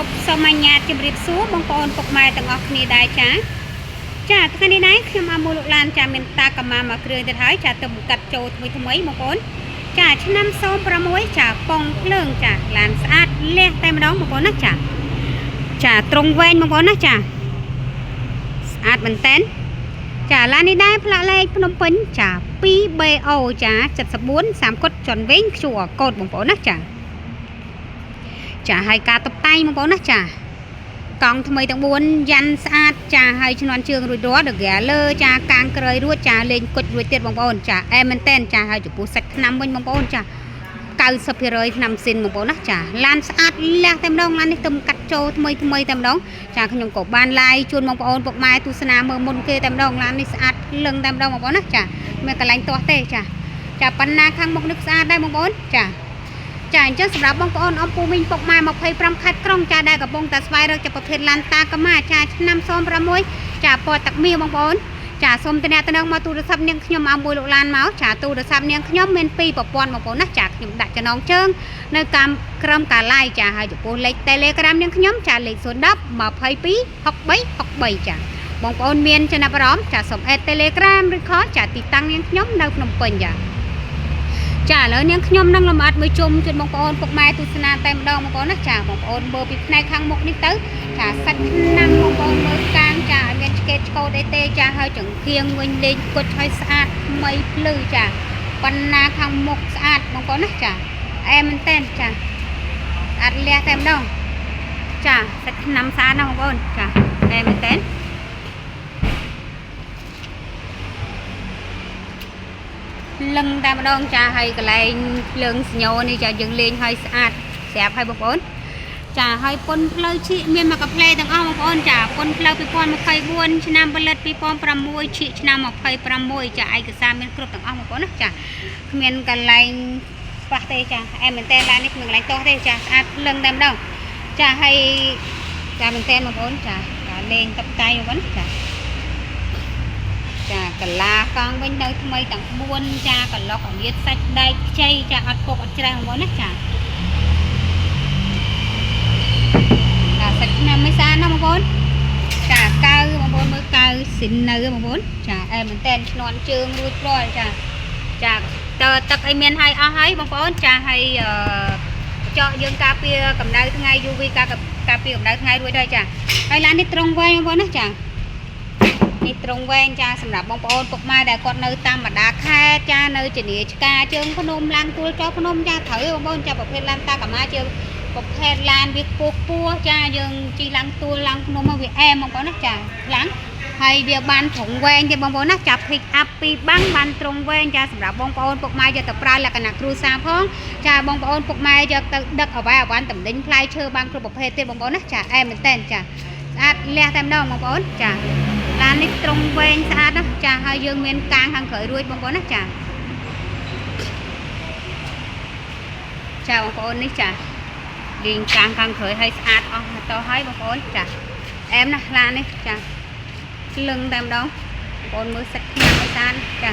រពសូមអញ្ញាតជម្រាបសួរបងប្អូនពុកម៉ែទាំងអស់គ្នាដែរចាចាថ្ងៃនេះដែរខ្ញុំអាមូលលោកឡានចាមានតាកាម៉ាមកគ្រឿងទៀតហើយចាទៅកាត់ចូលថ្មីថ្មីបងប្អូនចាឆ្នាំ06ចាប៉ុងភ្លើងចាឡានស្អាតលះតែម្ដងបងប្អូនណាចាចាត្រង់វែងបងប្អូនណាចាស្អាតមែនតែនចាឡាននេះដែរផ្លាកលេខភ្នំពេញចា 2BO ចា74 30កុដចន់វិញ QR code បងប្អូនណាចាចាហើយការតុបតែងបងប្អូនណាចាកង់ថ្មីទាំង4យ៉ាន់ស្អាតចាហើយឈ្នន់ជើងរួចរាល់ដកាលើចាកាងក្រៃរួចចាលេងគុជរួចទៀតបងប្អូនចាអែមែនតែនចាហើយចំពោះសាច់ថ្នាំវិញបងប្អូនចា90%ថ្នាំស៊ីនបងប្អូនណាចាឡានស្អាតលះតែម្ដងឡាននេះទំកាត់ចូលថ្មីថ្មីតែម្ដងចាខ្ញុំក៏បានឡាយជូនបងប្អូនពុកម៉ែទស្សនាមើលមុនគេតែម្ដងឡាននេះស្អាតលឹងតែម្ដងបងប្អូនណាចាមានកន្លែងទាស់ទេចាចាប៉ុណ្ណាខាងមុខនេះស្អាតដែរបងប្អូនចាចាអញ្ចឹងសម្រាប់បងប្អូនអំពូមីងពុកម៉ែ25ខេត្តក្រុងចាដែលកំពុងតែស្វែងរកជាប្រភេទឡានតាកាម៉ាចាឆ្នាំ06ចាពណ៌ទឹកមាសបងប្អូនចាសូមតំណែងមកទូរស័ព្ទនាងខ្ញុំឲ្យមួយលោកឡានមកចាទូរស័ព្ទនាងខ្ញុំមាន2ប្រព័ន្ធបងប្អូនណាចាខ្ញុំដាក់ចំណងជើងនៅតាមក្រមកាឡាយចាហើយចំពោះលេខ Telegram នាងខ្ញុំចាលេខ010 22 63 63ចាបងប្អូនមានចំណាប់អារម្មណ៍ចាសូមអេដ Telegram ឬខចាទីតាំងនាងខ្ញុំនៅភ្នំពេញចាចាឥឡូវនាងខ្ញុំនឹងលំអិតមួយជុំជូនបងប្អូនពុកម៉ែទស្សនាតែម្ដងបងប្អូនណាចាបងប្អូនមើលពីផ្នែកខាងមុខនេះទៅចាសាច់ឆ្នាំងបងប្អូនមើលកាងចាឲ្យមានឆ្កេតឆ្កោតអីទេចាហើយចង្គៀងវិញលេងគុជឲ្យស្អាតថ្មីភ្លឺចាប៉ុណ្ណាខាងមុខស្អាតបងប្អូនណាចាអែមែនតែនចាស្អាតលះតែម្ដងចាសាច់ឆ្នាំស្អាតណាស់បងប្អូនចាអែមែនតែនលឹងតែម្ដងចាហើយកន្លែងភ្លើងសញ្ញោនេះចាយើងលេងឲ្យស្អាតស្រាប់ហើយបងប្អូនចាហើយពុនផ្លូវឈៀកមានមកកាផ្លេទាំងអស់បងប្អូនចាពុនផ្លូវ2024ឆ្នាំផលិត2006ឈៀកឆ្នាំ26ចាឯកសារមានគ្រប់ទាំងអស់បងប្អូនណាចាគ្មានកន្លែងខ្វះទេចាអែមែនតើឡាននេះគ្មានកន្លែងតោះទេចាស្អាតលឹងតែម្ដងចាហើយចាមែនតើបងប្អូនចាការលេងតុបតែងបងប្អូនចាចាកាឡាកង់វិញនៅថ្មីទាំង4ចាកឡុកអមៀតសាច់ដែកខ្ចីចាអត់ពុកអត់ច្រេះបងប្អូនណាចាចាសាច់ឆ្នាំមិនស្អាតណាបងប្អូនចាកៅបងប្អូនមើលកៅស៊ីននៅបងប្អូនចាអែមែនតែនឈ្នន់ជើងរួចរាល់ចាចាតើទឹកអីមានហើយអស់ហើយបងប្អូនចាហើយអឺចកយើងការពារកម្ដៅថ្ងៃ UV ការការពារកម្ដៅថ្ងៃរួចហើយចាហើយឡាននេះត្រង់វែងបងប្អូនណាចានេះត្រង់វែងចាសម្រាប់បងប្អូនពុកម៉ែដែលគាត់នៅតាមបណ្ដាខេត្តចានៅជានីឆ្កាជើងភ្នំឡើងទួលចុះភ្នំចាត្រូវបងប្អូនចាប្រភេទឡានតាកាម៉ាជាប្រភេទឡានវាខ្ពស់ខ្ពស់ចាយើងជិះឡើងទួលឡើងភ្នំមកវាអែមបងប្អូនណាចាខ្លាំងហើយវាបានត្រង់វែងទេបងប្អូនណាចាប់ pick up ពីបាំងបានត្រង់វែងចាសម្រាប់បងប្អូនពុកម៉ែយកទៅប្រើលក្ខណៈគ្រួសារផងចាបងប្អូនពុកម៉ែយកទៅដឹកអ្វីអវ៉ាន់តំណិញផ្លែឈើបានគ្រប់ប្រភេទទេបងប្អូនណាចាអែមមែនតើចាស្អាតលះតែម្ដងបងប្អូនចាឡាននេះត្រង់វែងស្អាតណាស់ចាហើយយើងមានកាងខាងក្រោយរួចបងប្អូនណាចាចាបងប្អូននេះចាលេងកាងខាងក្រោយឲ្យស្អាតអស់ទៅហើយបងប្អូនចាអែមណាស់ឡាននេះចាលឹងតែម្ដងបងប្អូនមើលសាច់ឆ្នាំឲ្យស្អាតចា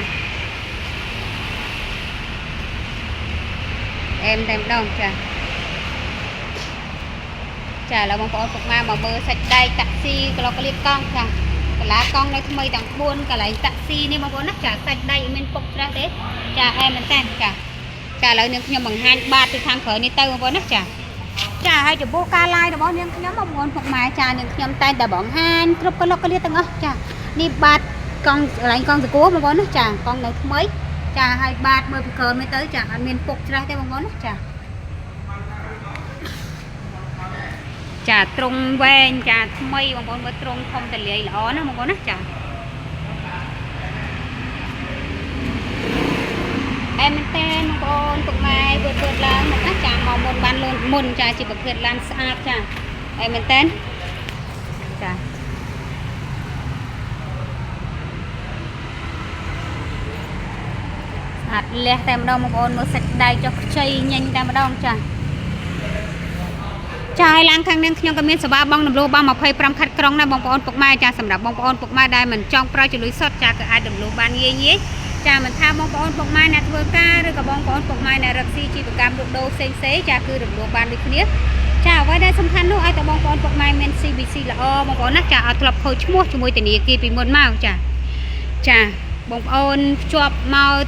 អែមតែម្ដងចាចាឥឡូវបងប្អូនពុកម៉ែមកមើលសាច់ដែកតាក់ស៊ីក្លុកក្លៀបកង់ចាកាឡាកង់នៅថ្មីទាំង4កន្លែងតាក់ស៊ីនេះបងប្អូនណាចាសាច់ដែកមានពុកច្រាស់ទេចាអែមមែនតើចាចាឥឡូវនាងខ្ញុំបង្ហាញបាតពីខាងក្រោយនេះទៅបងប្អូនណាចាចាហើយចំពោះការឡាយរបស់នាងខ្ញុំបងប្អូនពុកម៉ែចានាងខ្ញុំតែងតែបង្ហាញគ្រប់កលុកកលៀតទាំងអស់ចានេះបាតកង់កន្លែងកង់សកួរបងប្អូនណាចាកង់នៅថ្មីចាហើយបាតមើលពីក្រោយមើលទៅចាអត់មានពុកច្រាស់ទេបងប្អូនណាចាចាត្រង់វែងចាថ្មីបងប្អូនមើលត្រង់ធំតលាយល្អណាស់បងប្អូនណាចាអែមែនតើបងប្អូនពុកម៉ែវឺតវឺតឡើងមកណាចាមកមុនបានលូនមុនចាជាប្រភេទឡានស្អាតចាអែមែនតើចាស្អាតលះតែម្ដងបងប្អូនមើលសាច់ដែកចុះខ្ចីញញតែម្ដងចាចាហើយឡើងខាងនាងខ្ញុំក៏មានសេវាបង់រំលោះបាន25ខិតក្រុងដែរបងប្អូនពុកម៉ែចាសម្រាប់បងប្អូនពុកម៉ែដែលមិនចង់ប្រើជាលុយសុទ្ធចាគឺអាចរំលោះបានងាយងាយចាមិនថាបងប្អូនពុកម៉ែអ្នកធ្វើការឬក៏បងប្អូនពុកម៉ែអ្នករកស៊ីជីវកម្មលក់ដូរផ្សេងផ្សេងចាគឺរំលោះបានដូចគ្នា ចាអ្វីដែលសំខាន់នោះឲ្យតែបងប្អូនពុកម៉ែមាន CBC ល្អបងប្អូនណាចាអត់ធ្លាប់ខូចឈ្មោះជាមួយធនាគារពីមុនមកចាចាបងប្អូនភ្ជាប់មក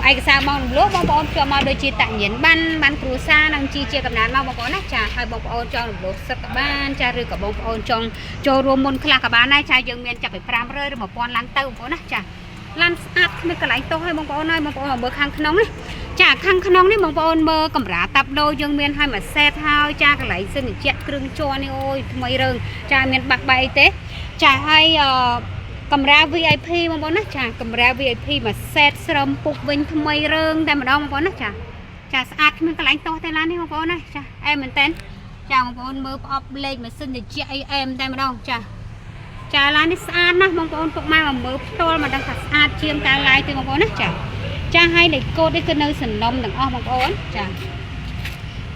ឯកសារមករំលោះបងប្អូនភ្ជាប់មកដូចជាតញ្ញាណបានបានគ្រួសារនិងជីជាកំណើតមកបងប្អូនណាចាហើយបងប្អូនចង់រំលោះសឹកក៏បានចាឬក៏បងប្អូនចង់ចូលរួមមុនខ្លះក៏បានដែរចាយើងមានចាប់ពី500ឬ1000ឡើងទៅបងប្អូនណាចាឡានស្អាតគ្មានកន្លែងទោសឲ្យបងប្អូនហើយបងប្អូនមកមើលខាងក្នុងនេះចាខាងក្នុងនេះបងប្អូនមើលកម្រាតាប់ដូយើងមានឲ្យមួយសេតហើយចាកន្លែងសិនជាគ្រឿងជ័រនេះអូយថ្មីរើងចាមានបាក់បែកអីទេចាហើយអឺកម្រា VIP បងប្អូនណាចាកម្រា VIP មួយសេតស្រឹមពុកវិញថ្មីរើងតែម្ដងបងប្អូនណាចាចាស្អាតគ្មានកន្លែងទោសទេឡាននេះបងប្អូនណាចាអែមមែនតើចាបងប្អូនមើលប្រអប់លេខម៉ាស៊ីនត្រជាក់អីអែមតែម្ដងចាចាឡាននេះស្អាតណាស់បងប្អូនពុកម៉ែមកមើលផ្ទាល់មកដឹងថាស្អាតជាងការឡាយទេបងប្អូនណាចាចាហើយលេខកូដនេះគឺនៅសំណុំទាំងអស់បងប្អូនចា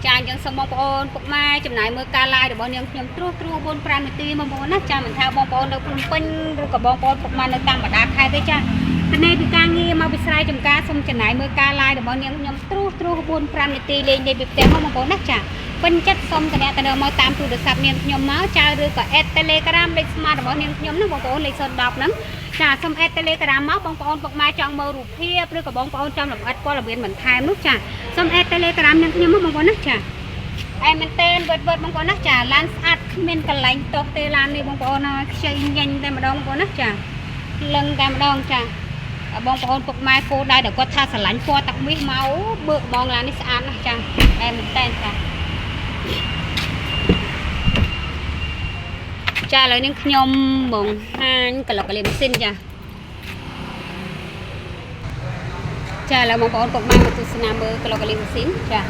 ចាអញ្ចឹងសូមបងប្អូនពុកម៉ែចំណាយមើលការឡាយរបស់នាងខ្ញុំត្រួសត្រួស4 5នាទីបងប្អូនណាចាមិនថាបងប្អូននៅភ្នំពេញឬក៏បងប្អូនពុកម៉ែនៅតាមបណ្ដាខេត្តទេចាតនេះពីការងារមកពីស្រែចម្ការសូមចំណាយមើលការឡាយរបស់នាងខ្ញុំត្រួសត្រួស4 5នាទីលេងលេងពីផ្ទះមកបងប្អូនណាចាពេញចិត្តសូមតំណទៅមកតាមទូរស័ព្ទនាងខ្ញុំមកចាឬក៏ add Telegram លេខ smart របស់នាងខ្ញុំហ្នឹងបងប្អូនលេខ010ហ្នឹងចាសូម add Telegram មកបងប្អូនពុកម៉ែចង់មើលរូបភាពឬក៏បងប្អូនចង់លម្អិតព័ត៌មានបន្ថែមនោះចាសូម add Telegram នាងខ្ញុំមកបងប្អូនណាចាអែមែនតើវឹតវឹតបងប្អូនណាចាឡានស្អាតគ្មានកន្លែងទោសទេឡាននេះបងប្អូនហើយខ្ចីញញតែម្ដងបងប្អូនណាចាលឹងតែម្ដងចាបងប្អូនពុកម៉ែគោដែរដែលគាត់ថាស្រឡាញ់ពណ៌ទឹកមាសមកបើកបងឡាននេះស្អាតណាស់ចាអែមែនតើចាចាឥឡូវនេះខ្ញុំបង្ហាញក្លុកកលៀម៉ាស៊ីនចាចាឥឡូវបងប្អូនពុកម៉ែមកទស្សនាមើលក្លុកកលៀម៉ាស៊ីនចា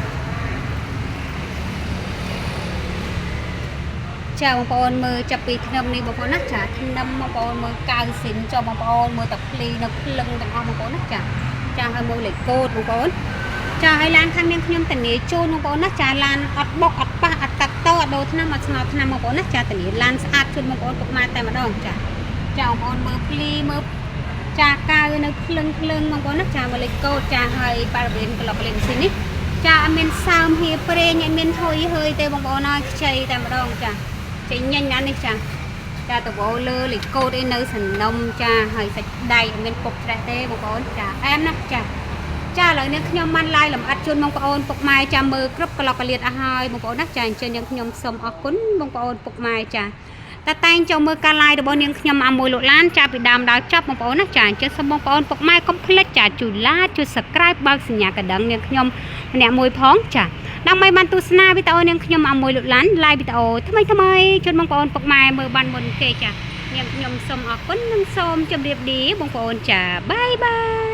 ចាបងប្អូនមើលចាប់ពីធ្នឹមនេះបងប្អូនណាចាធ្នឹមបងប្អូនមើលកៅស៊ីនចុះបងប្អូនមើលតាភ្លីនៅភ្លឹងទាំងអស់បងប្អូនណាចាចាហើយមើលលេខកូដបងប្អូនចាហើយឡានខាងនាងខ្ញុំធានាជូនបងប្អូនណាចាឡានអត់បុកអត់ប៉ះអត់កាត់តអត់ដូរថ្នាំអត់ស្ងោរថ្នាំបងប្អូនណាចាធានាឡានស្អាតជូនបងប្អូនពុកម៉ែតែម្ដងចាចាបងប្អូនមើលភ្លីមើលចាកៅនៅភ្លឹងភ្លឹងបងប្អូនណាចាមើលលេខកូដចាហើយបរិវេណក្លុកលេខម៉ាស៊ីននេះចាអត់មានសើមហៀប្រេងអត់មានហុយហើយទេបងប្អូនហើយខ្ចីតែម្ដងចាចេញញញណាស់នេះចាចាតវោលើលេខកូដអីនៅសំណុំចាហើយសាច់ដៃអត់មានពុកច្រេះទេបងប្អូនចាអែមណាស់ចាចាឥឡូវនេះខ្ញុំបានឡាយលម្អិតជូនបងប្អូនពុកម៉ែចាមើលគ្រប់ក្លុកកលៀតអស់ហើយបងប្អូនណាចាអញ្ចឹងយើងខ្ញុំសូមអរគុណបងប្អូនពុកម៉ែចាតែតែងចូលមើលការឡាយរបស់នាងខ្ញុំអាមួយលោកឡានចាពីដើមដល់ចប់បងប្អូនណាចាអញ្ចឹងសូមបងប្អូនពុកម៉ែកុំភ្លេចចាជួយ like ជួយ Subscribe បើកសញ្ញាកណ្ដឹងនាងខ្ញុំម្នាក់មួយផងចាដើម្បីបានទស្សនាវីដេអូនាងខ្ញុំអាមួយលោកឡានឡាយវីដេអូថ្មីថ្មីជូនបងប្អូនពុកម៉ែមើលបានមុនគេចានាងខ្ញុំសូមអរគុណនិងសូមជម្រាបលាបងប្អូនចាបាយបាយ។